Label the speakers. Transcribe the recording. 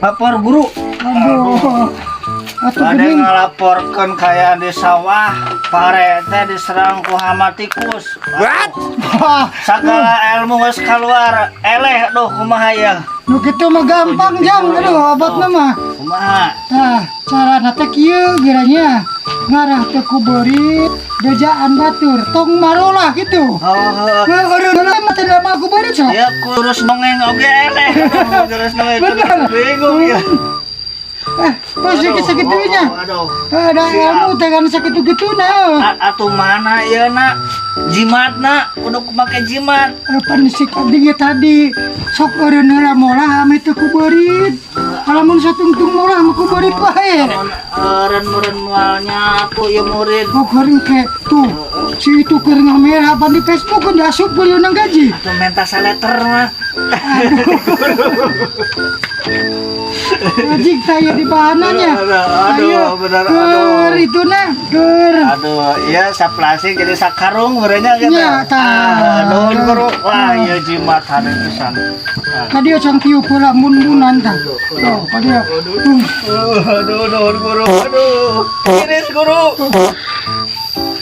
Speaker 1: Lapor, Guru.
Speaker 2: Aduh. Atuh
Speaker 1: Ada
Speaker 2: geuning.
Speaker 1: Ngalaporkeun kayak di sawah, pare teh diserang ku hama tikus. What?
Speaker 2: Wah,
Speaker 1: Segala ilmu geus keluar, eleh. Aduh, kumaha ya?
Speaker 2: Nu kitu mah gampang, Jang. Aduh, obatna mah.
Speaker 1: Kumaha?
Speaker 2: Tah, carana teh kieu geuranya. Ngarah teh ku beurit, bejaan batur, tong marolah gitu.
Speaker 1: Oh, heuh.
Speaker 2: Nah, eureun mah teh mah ku beurit sok.
Speaker 1: Ya kurus dongeng oge eleh. Aduh, kurus dongeng.
Speaker 2: Bener.
Speaker 1: Bingung ya.
Speaker 2: Eh, pas sakit-sakitunya.
Speaker 1: Oh, aduh.
Speaker 2: Ada
Speaker 1: Siap.
Speaker 2: ilmu teh kan sakitu-gituna.
Speaker 1: Atuh mana ieu na? Jimatna, kudu make jimat.
Speaker 2: Pan si abdi ge tadi sok eureun heula molah ame teu ku beurit. Lamun satungtung molah mah ku beurit wae.
Speaker 1: Mun eureun-meureun moalnya tuh ieu murid.
Speaker 2: Oh, kering ke tuh si itu keur ngamer apa di Facebook kan diasup beureunang gaji.
Speaker 1: Atuh menta saleter mah.
Speaker 2: Wajik saya di bahananya.
Speaker 1: Aduh, aduh,
Speaker 2: Ayo,
Speaker 1: bener,
Speaker 2: keur
Speaker 1: aduh.
Speaker 2: Itu nah, keur.
Speaker 1: Aduh, iya saplasik jadi sakarung merenya gitu.
Speaker 2: Iya, tah.
Speaker 1: Ah, nuhun, Guru. Wah, iya jimat hade pisan. Ah.
Speaker 2: Kadieu cang tiup heula mun-munan tah. Tuh, kadieu. Tuh.
Speaker 1: Aduh, nuhun, Guru. Aduh. Tiris, Guru.